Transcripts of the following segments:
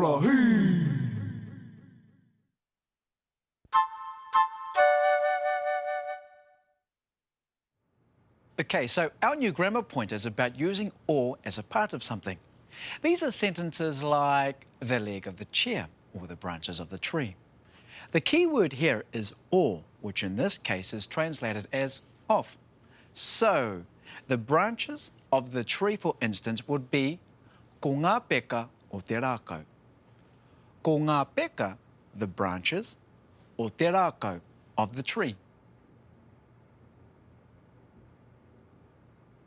ora, hī! Okay, so our new grammar point is about using or as a part of something. These are sentences like the leg of the chair or the branches of the tree. The key word here is or, which in this case is translated as of. So, the branches of the tree, for instance, would be ko ngā peka o te rākau. Ko ngā peka, the branches, o te rākau, of the tree.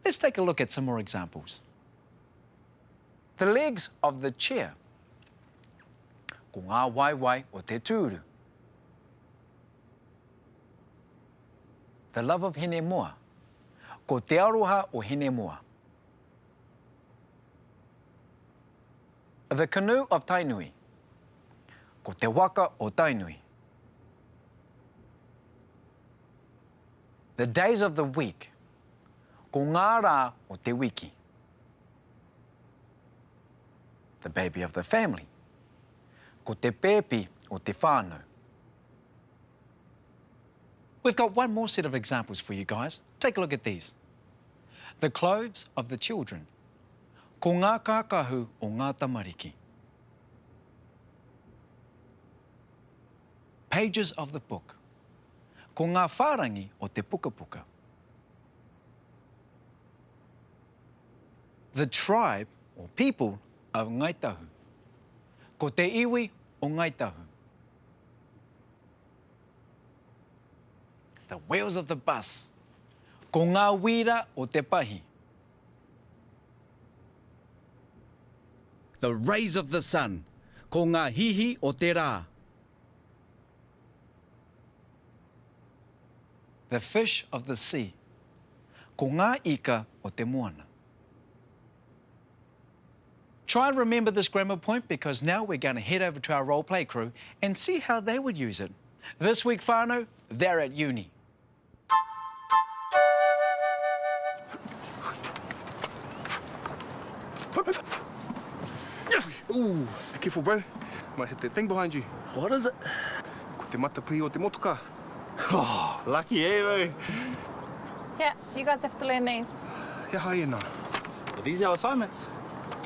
Let's take a look at some more examples. The legs of the chair. Ko ngā waewae o te tūru. The love of Hinemoa. Ko te aroha o Hinemoa. The canoe of Tainui. Ko te waka o Tainui. The days of the week. Ko ngā rā o te wiki. The baby of the family. Ko te pēpi o te whānau. We've got one more set of examples for you guys. Take a look at these. The clothes of the children. Ko ngā kākahu o ngā tamariki. Pages of the book. Ko ngā whārangi o te pukapuka. The tribe or people of Ngai Tahu. Ko te iwi o Ngai Tahu. The wheels of the bus. Ko ngā wīra o te pahi. The rays of the sun. Ko ngā hihi o te rā. The fish of the sea. Ko ngā ika o te moana. Try and remember this grammar point because now we're going to head over to our role play crew and see how they would use it. This week, whānau, they're at uni. Ooh, careful bro. Might hit that thing behind you. What is it? Ko te matapihi o te motoka. Oh, lucky eh, bro. Yeah, you guys have to learn these. He aha ēnā? Are these our assignments?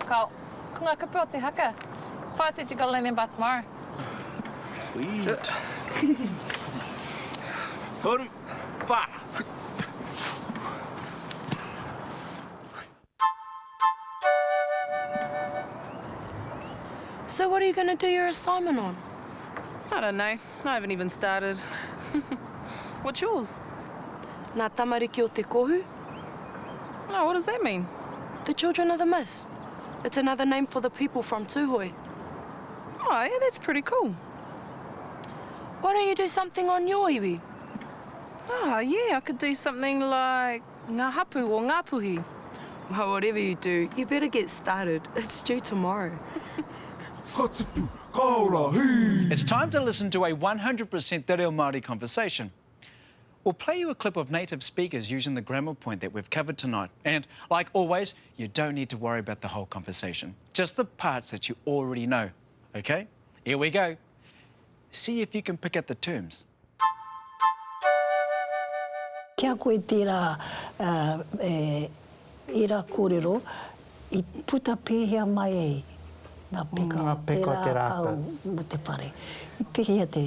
Kao, ko ngā kupu o te haka. Whaea said you gotta learn them by tomorrow. Sweet. Toru, wha. So what are you gonna do your assignment on? I don't know. I haven't even started. What's yours? Ngā tamariki o te kohu. Oh, what does that mean? The children of the mist. It's another name for the people from Tūhoe. Oh, yeah, that's pretty cool. Why don't you do something on your iwi? Oh, yeah, I could do something like Ngā hapu o Ngāpuhi. Well, whatever you do, you better get started. It's due tomorrow. Ka tipu, ka ora, hī! It's time to listen to a 100% Te Reo Māori conversation. We'll play you a clip of native speakers using the grammar point that we've covered tonight. And, like always, you don't need to worry about the whole conversation, just the parts that you already know. Okay? Here we go. See if you can pick out the terms. Ki a koe tērā, ērā kōrero, i puta pēhea mai ai ngā peka o te rākau mō te whare? I pēhea te.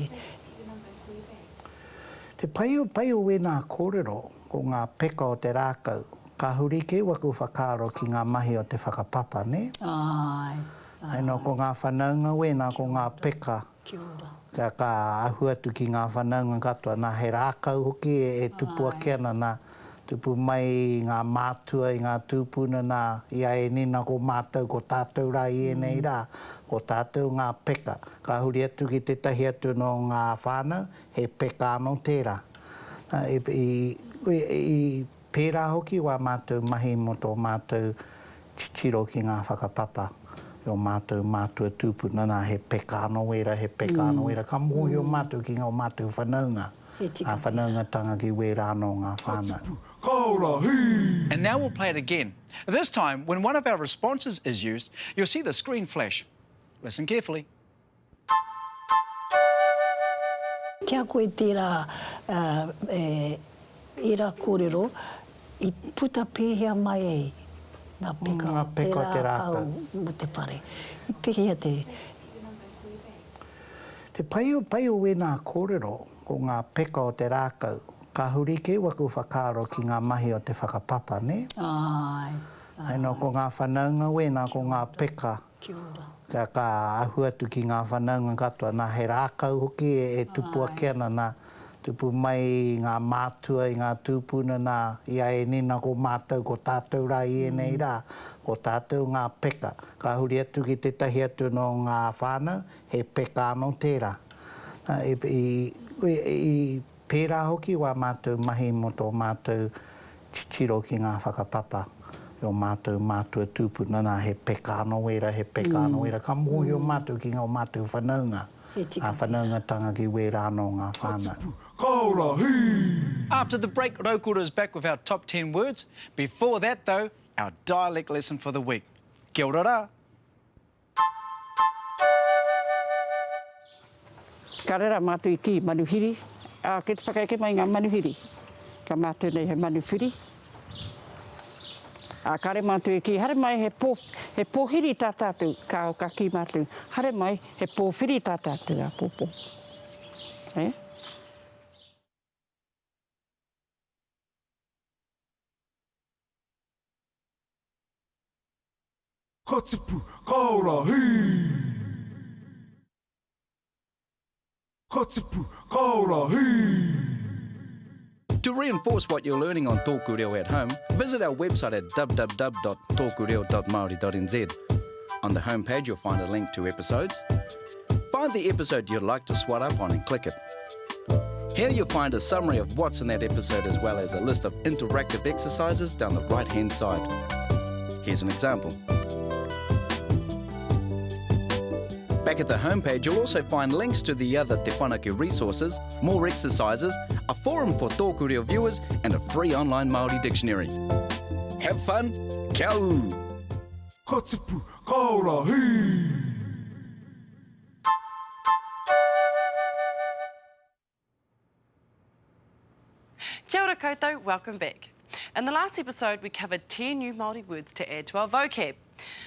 Te pai, pai o wēnā kōrero, ko ngā peka o te rākau, ka huri kē waku whakaaro ki ngā mahi o te whakapapa, nē? Āe, āe. Nō, ko ngā whanaunga wēnā, ko ngā peka. Kia ora. Ka, ka ahu atu ki ngā whanaunga katoa, nā, he rākau hoki e, e tupu ake ana, nā, tupu mai i ngā mātua, i ngā tūpuna, nā, i a ēnei nā, ko mātou, ko tātou rā i ēnei rā, ko tātou ngā peka. Ka huri atu ki tētahi atu nō ngā whānau, he peka anō tērā. Nā, i, i, i, Pērā hoki wā mātou mahi mō tō mātou titiro ki ngā whakapapa i ō mātou mātua tūpuna, nā, he peka anō wērā, he peka anō wērā. Ka mōhio mātou ki ngō mātou whanaunga, ngā whanaungatanga ki wērā anō ngā whānau. Ka ora, hī! And now we'll play it again. This time, when one of our responses is used, you'll see the screen flash. Listen carefully. Ki a koe tērā, ērā kōrero i puta pēhea mai ai ngā peka o te rākau mō te whare? I pēhea te. Te pai o pai o wēnā kōrero, ko ngā peka o te rākau, ka huri kē waku whakaaro ki ngā mahi o te whakapapa, nē? Āe, āe. Hei nō, ko ngā whanaunga wēnā, ko ngā peka. Kia ora. Kia ka ahu atu ki ngā whanaunga katoa, nā he rākau hoki e tupu ake ana, nā, tupu mai i ngā mātua, i ngā tūpuna, nā, i a Enina ko mātou, ko tātou rā i ēnei rā, ko tātou ngā peka. Ka huri atu ki tētahi atu nō ngā whānau, he peka anō tērā. Nā, i, i, i Pērā hoki wā mātou mahi mō tō mātou titiro ki ngā whakapapa i ō mātou mātua tūpuna, nā, he peka anō wērā, he peka anō wērā, ka mōhio mātou ki ngō mātou whanaunga, ngā whanaungatanga ki wērā anō ngā whānau. Ka ora, hī! After the break, Raukura is back with our top 10 words. Before that though, our dialect lesson for the week. Kia ora rā! Ka rera mātou i kī manuhiri, ā, kei te whakaeke mai ngā manuhiri. Ka mātou nei he manuwhiri. Ā, kāre mātou i kī, haere mai he pō, he pōhiri tā tātou. Kāo, ka kī mātou, haere mai he pōwhiri tā tātou āpōpō. Ē? Ka tipu, ka ora, hī! Ka tipu, ka ora, hī! To reinforce what you're learning on Tōku Reo at home, visit our website at www.tōkureo.māori.nz. On the homepage you'll find a link to episodes. Find the episode you'd like to swat up on and click it. Here you'll find a summary of what's in that episode as well as a list of interactive exercises down the right-hand side. Here's an example. Back at the homepage, you'll also find links to the other Te Whanake resources, more exercises, a forum for Tōku Reo viewers, and a free online Māori dictionary. Have fun! Kia ū! Ka tipu, ka ora, hī! Kia ora koutou, welcome back. In the last episode, we covered 10 new Māori words to add to our vocab.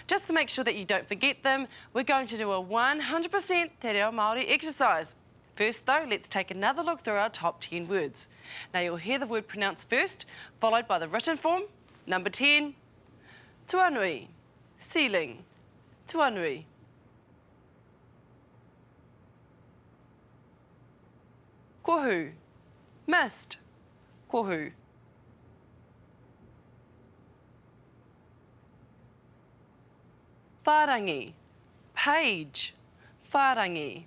Just to make sure that you don't forget them, we're going to do a 100% Te Reo Māori exercise. First, though, let's take another look through our top 10 words. Now, you'll hear the word pronounced first, followed by the written form. Number 10, tuanui, ceiling, tuanui. Kohu, mist, kohu. Whārangi, page, whārangi.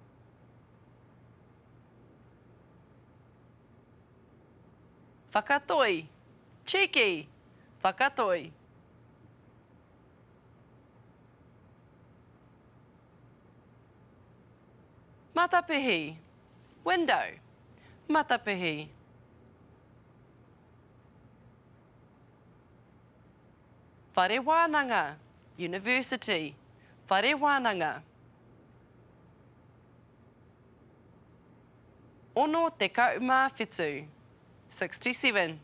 Whakatoi, cheeky, whakatoi. Matapihi, window, matapihi. Whare wānanga, university, whare wānanga. 67, 67,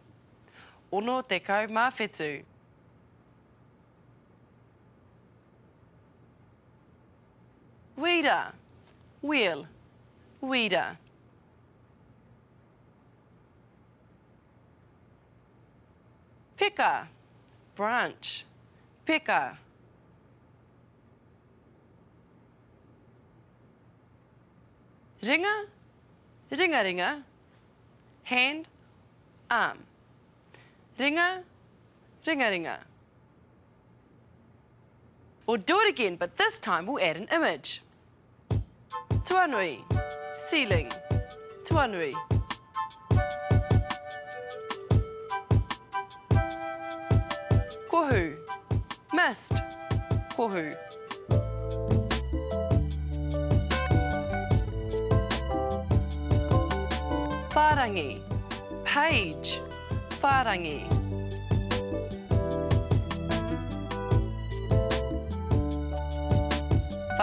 67. Wīra, wheel, wīra. Peka, branch, peka. Ringa, ringaringa, hand, arm. Ringa, ringaringa. We'll do it again, but this time we'll add an image. Tuanui, ceiling, tuanui. Kohu, mist, kohu. Whārangi, page, whārangi.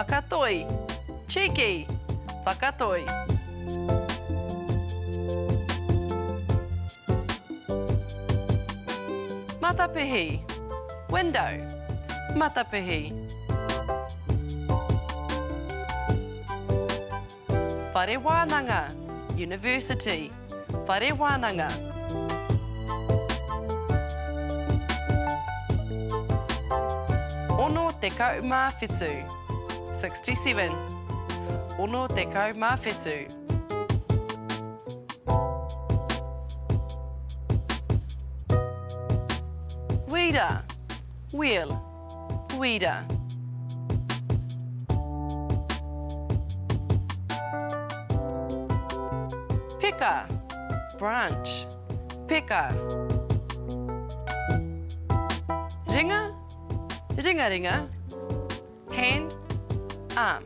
Whakatoi. Cheeky. Whakatoi. Matapihi. Window. Matapihi. Whare wānanga. University. Whare wānanga. 67. 67. 67. Wīra. Wheel. Wīra. Peka. Branch. Peka. Ringa. Ringaringa. Hand. Arm.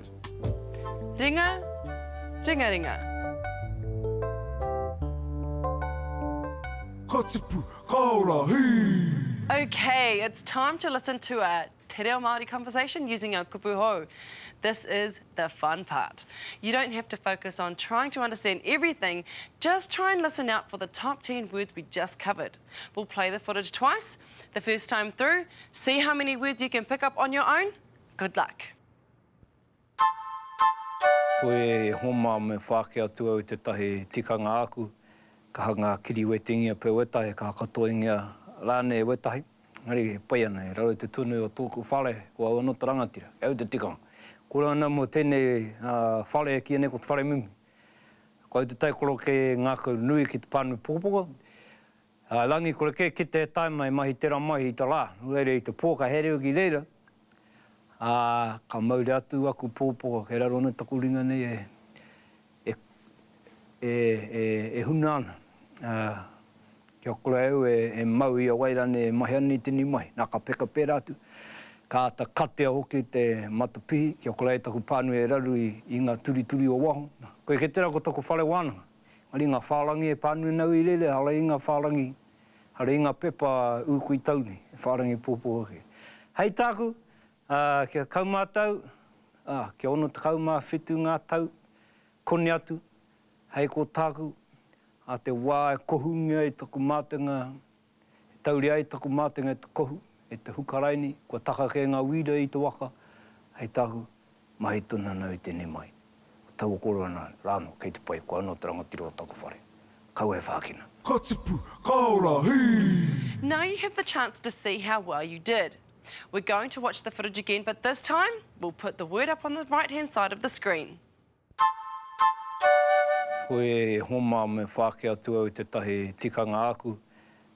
Ringa. Ringaringa. Ka tipu, ka ora, hī! Okay, it's time to listen to a Te Reo Māori conversation using our kupu hou. This is the fun part. You don't have to focus on trying to understand everything, just try and listen out for the top 10 words we just covered. We'll play the footage twice, the first time through, see how many words you can pick up on your own. Good luck. Koe e homa me whāki atu au i tētahi tikanga āku, ka hanga kiriwetingia pea wētahi, ka katoingia rānei e wētahi. Engari e pai ana, e raro i te tunu o tōku whare, ko au anō te rangatira, kei au te tikanga. Kore ana mō tēnei whare e kīia nei ko te whare mimi. Ko au te taikoro kē ngākau nui ki te pānui pukapuka, Ā, rangi kore kē kite e tae mai mahi tera mahi i ta rā, nō reira i te pō ka haere au ki reira, ā, ka mauria atu aku pōpoka kei raro ana taku ringa nei e, e, e, e, e huna ana, ā, kia kore au e, e mau i a wai rānei e mahi ana i tēnei mahi. Nā, ka peka pērā atu, ka āta katea hoki te matapihi kia kore ai taku pānui e raru i, i ngā turituri o waho. Nā, koia kei tērā ko taku whare wānanga. Engari ngā whārangi e pānui ana au i reira, ehara i ngā whārangi, ehara i ngā pepa ūkui tau nei, he whārangi pōpō ake. Hei tāku, ā, kia kaumātau, ā, kia 67 ngā tau, koni atu, hei ko tāku, ā te wā e kohungia i taku mātenga, e tauria ai taku mātenga e te kohu, e te hukaraini, kua taka kē ngā wīra i te waka, hei tāku, Mahi tonu ana au i tēnei mahi. Ko taua kōrero ana rānō kei te pai, ko au nō te rangatira o taku whare. Kaua e whākina. Ka tipu, ka ora, hī! Now you have the chance to see how well you did. We're going to watch the footage again, but this time we'll put the word up on the right-hand side of the screen. Koe e homa me whāki atu au i tētahi tikanga āku,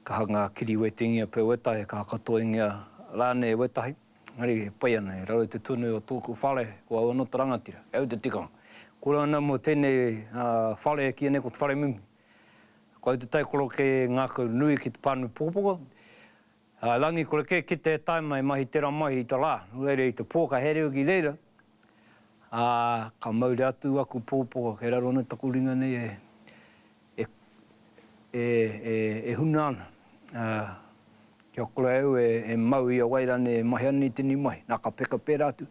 ka hanga kiriwetingia pea wētahi, ka katoingia rānei e wētahi. Engari e pai ana, e raro i te tunu o tōku whare, ko au anō te rangatira, kei au te tikanga. Kore ana mō tēnei whare e kīia nei ko te whare mimi. Ko au te taikoro kē ngākau nui ki te pānui pukapuka. Rangi kore kē kite e tae mai mahi tera mahi i te rā, nō reira i te pō ka haere au ki reira, ā, ka mauria atu aku pōpoka kei raro ana taku ringa nei e, e, e, e, e huna ana, ā, kia kore au e, e mau i a wai rānei e mahi ana i tēnei mahi. Nā, ka peka pērā atu,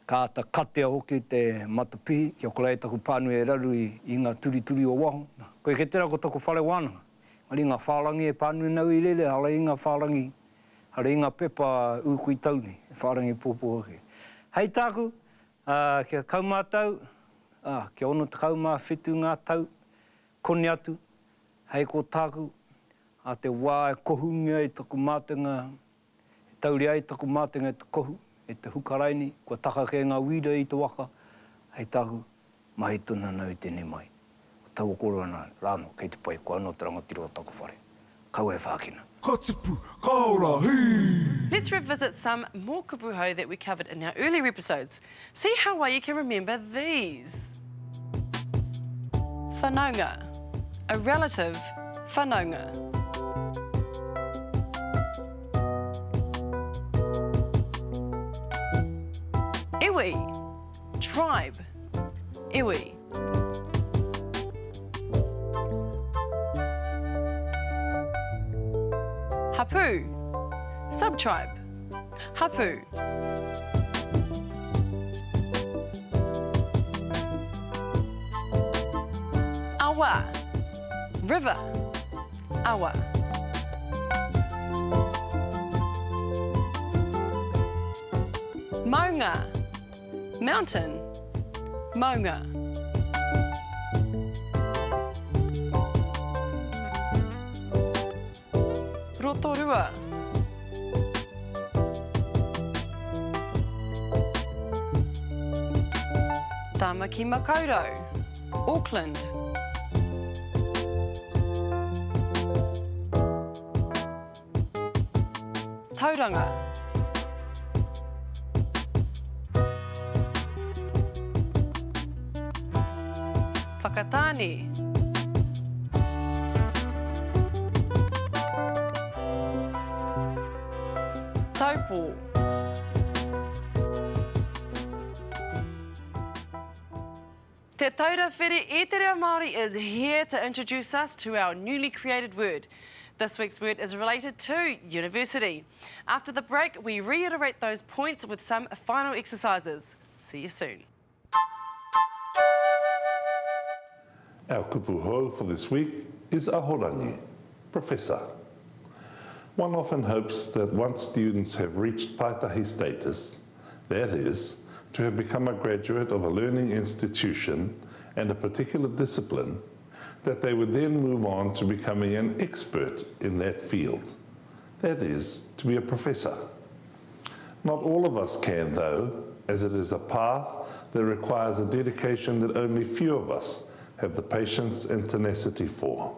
ka āta katea hoki te matapihi kia kore ai taku pānui e raru i, i ngā turituri o waho. Nā, koia kei tērā ko taku whare wānanga. Engari ngā whārangi e pānui ana au i reira, ehara i ngā whārangi, ehara i ngā pepa ūkui tau nei, he whārangi pōpō ake. Hei tāku, ā, kia kaumātau, ā, kia 67 ngā tau, koni atu, hei ko tāku, ā te wā e kohungia i taku mātenga, e tauria ai taku mātenga e te kohu, e te hukaraini, kua taka kē ngā wīra i te waka, hei tāku, Mahi tonu ana au i tēnei mahi. Ko taua kōrero ana rānō kei te pai, ko au nō te rangatira o taku whare. Kaua e whākina. Ka tipu, ka ora, hī! Let's revisit some more kupu hou that we covered in our earlier episodes. See how well you can remember these. Whanaunga, a relative, whanaunga. Iwi, Tribe, iwi. Hapū, sub-tribe, hapū. Awa. River. Awa. Maunga. Mountain. Maunga. Rotorua. Tāmaki Makaurau, Auckland. Tauranga. Whakatāne. Taupō. Te Taura Whiri i Te Reo Māori is here to introduce us to our newly created word. This week's word is related to university. After the break, we reiterate those points with some final exercises. See you soon. Our kupu hou for this week is ahorangi, professor. One often hopes that once students have reached paetahi status, that is, to have become a graduate of a learning institution and a particular discipline, that they would then move on to becoming an expert in that field. That is, to be a professor. Not all of us can, though, as it is a path that requires a dedication that only few of us have the patience and tenacity for.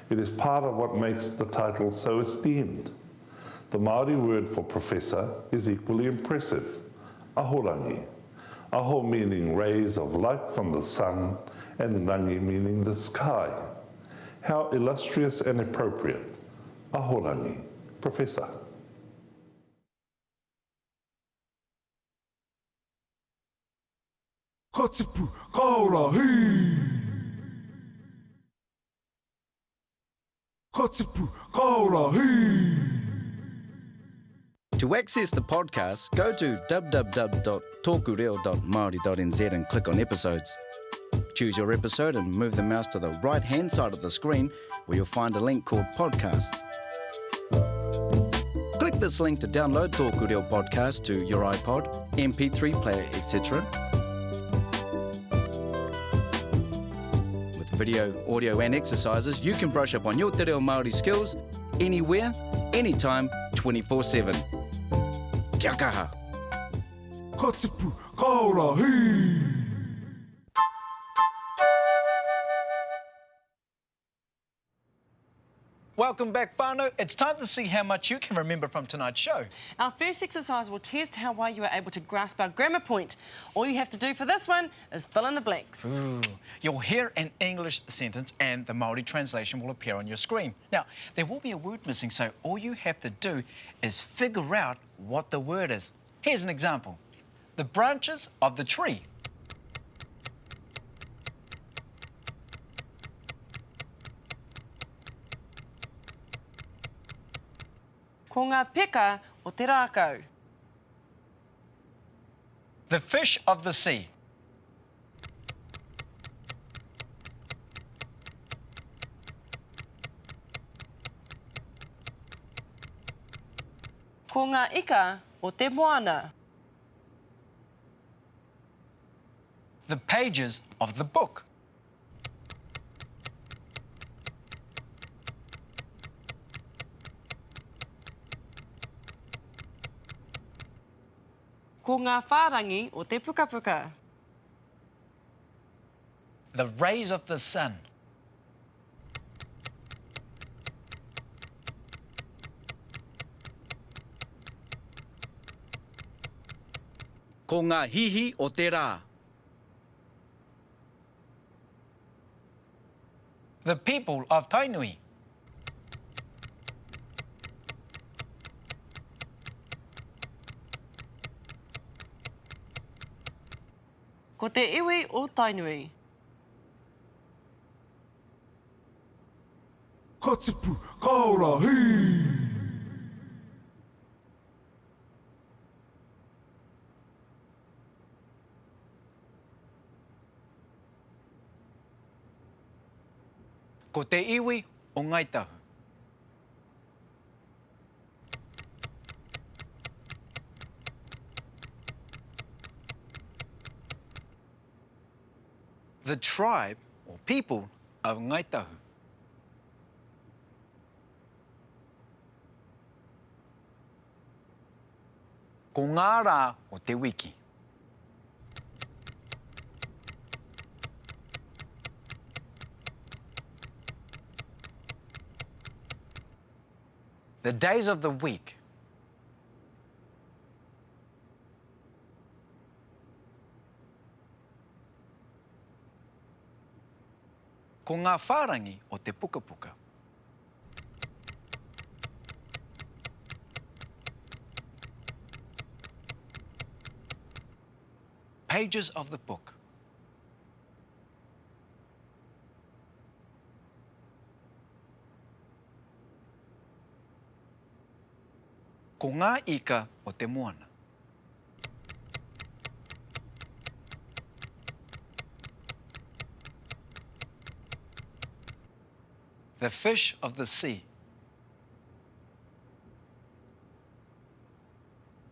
It is part of what makes the title so esteemed. The Māori word for professor is equally impressive, ahorangi. Aho meaning rays of light from the sun, and rangi meaning the sky. How illustrious and appropriate. Ahorangi, professor. Ka tipu, ka ora, hī! Ka tipu, ka ora, hī! To access the podcast, go to www.tokureo.maori.nz and click on episodes. Choose your episode and move the mouse to the right hand side of the screen where you'll find a link called Podcasts. Click this link to download Tōku Reo podcast to your iPod, MP3 player, etc. With video, audio and exercises, you can brush up on your te reo Māori skills anywhere, anytime, 24-7. Kia kaha! Ka tipu, ka ora, hī! Welcome back, whānau. It's time to see how much you can remember from tonight's show. Our first exercise will test how well you are able to grasp our grammar point. All you have to do for this one is fill in the blanks. Ooh. You'll hear an English sentence and the Māori translation will appear on your screen. Now, there will be a word missing, so all you have to do is figure out what the word is. Here's an example. The branches of the tree. Ko ngā peka o te rākau. The fish of the sea. Ko ngā ika o te moana. The pages of the book. Ko ngā whārangi o te pukapuka. The rays of the sun. Ko ngā hihi o te rā. The people of Tainui. Ko te iwi o Tainui. Ka tipu, ka ora, hī! Ko te iwi o Ngāi Tahu. The tribe or people of Ngāi Tahu. Ko ngā rā o te wiki. The days of the week. Ko ngā whārangi o te pukapuka. Pages of the book. Ko ngā ika o te moana. The fish of the sea.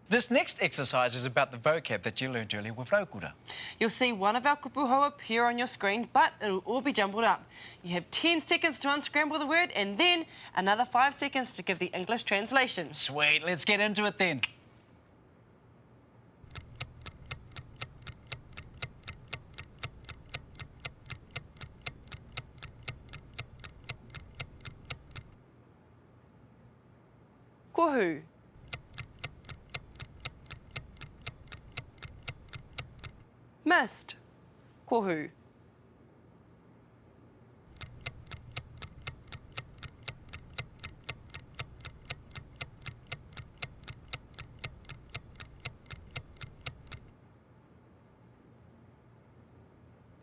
This next exercise is about the vocab that you learned earlier with Raukura. You'll see one of our kupu hou appear on your screen, but it'll all be jumbled up. You have 10 seconds to unscramble the word and then another 5 seconds to give the English translation. Sweet, let's get into it then. Kohu. Mist. Kohu.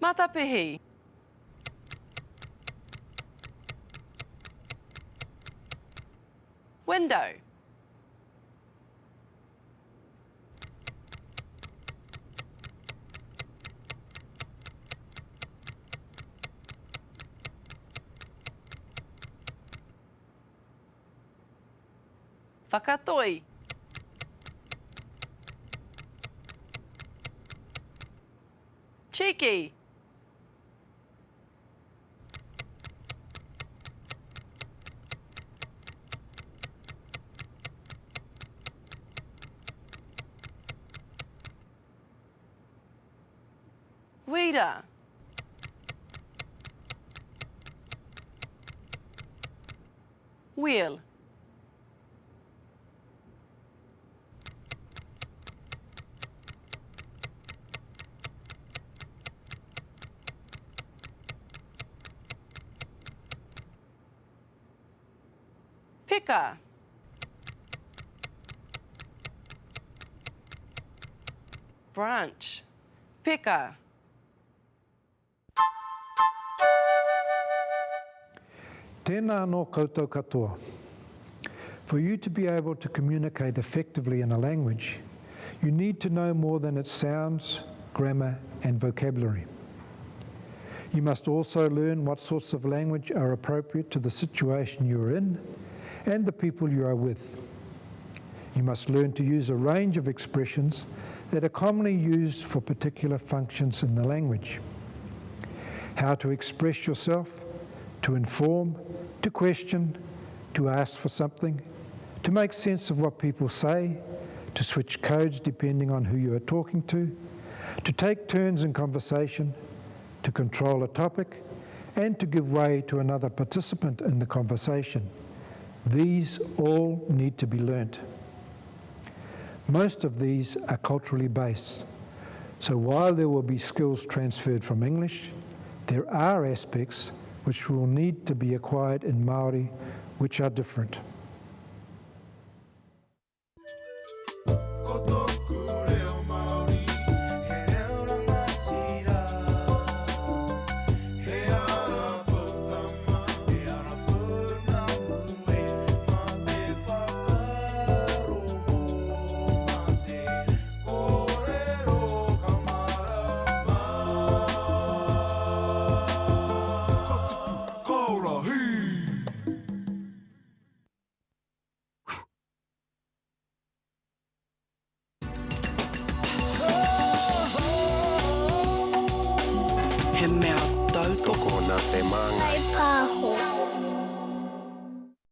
Matapihi. Window. Whakatoi. Cheeky. Wira. Wheel. Peka. Branch. Peka. Tēnā anō koutou katoa. For you to be able to communicate effectively in a language, you need to know more than its sounds, grammar and vocabulary. You must also learn what sorts of language are appropriate to the situation you are in and the people you are with. You must learn to use a range of expressions that are commonly used for particular functions in the language. How to express yourself, to inform, to question, to ask for something, to make sense of what people say, to switch codes depending on who you are talking to, to take turns in conversation, to control a topic, and to give way to another participant in the conversation. These all need to be learnt. Most of these are culturally based, so while there will be skills transferred from English, there are aspects which will need to be acquired in Māori which are different.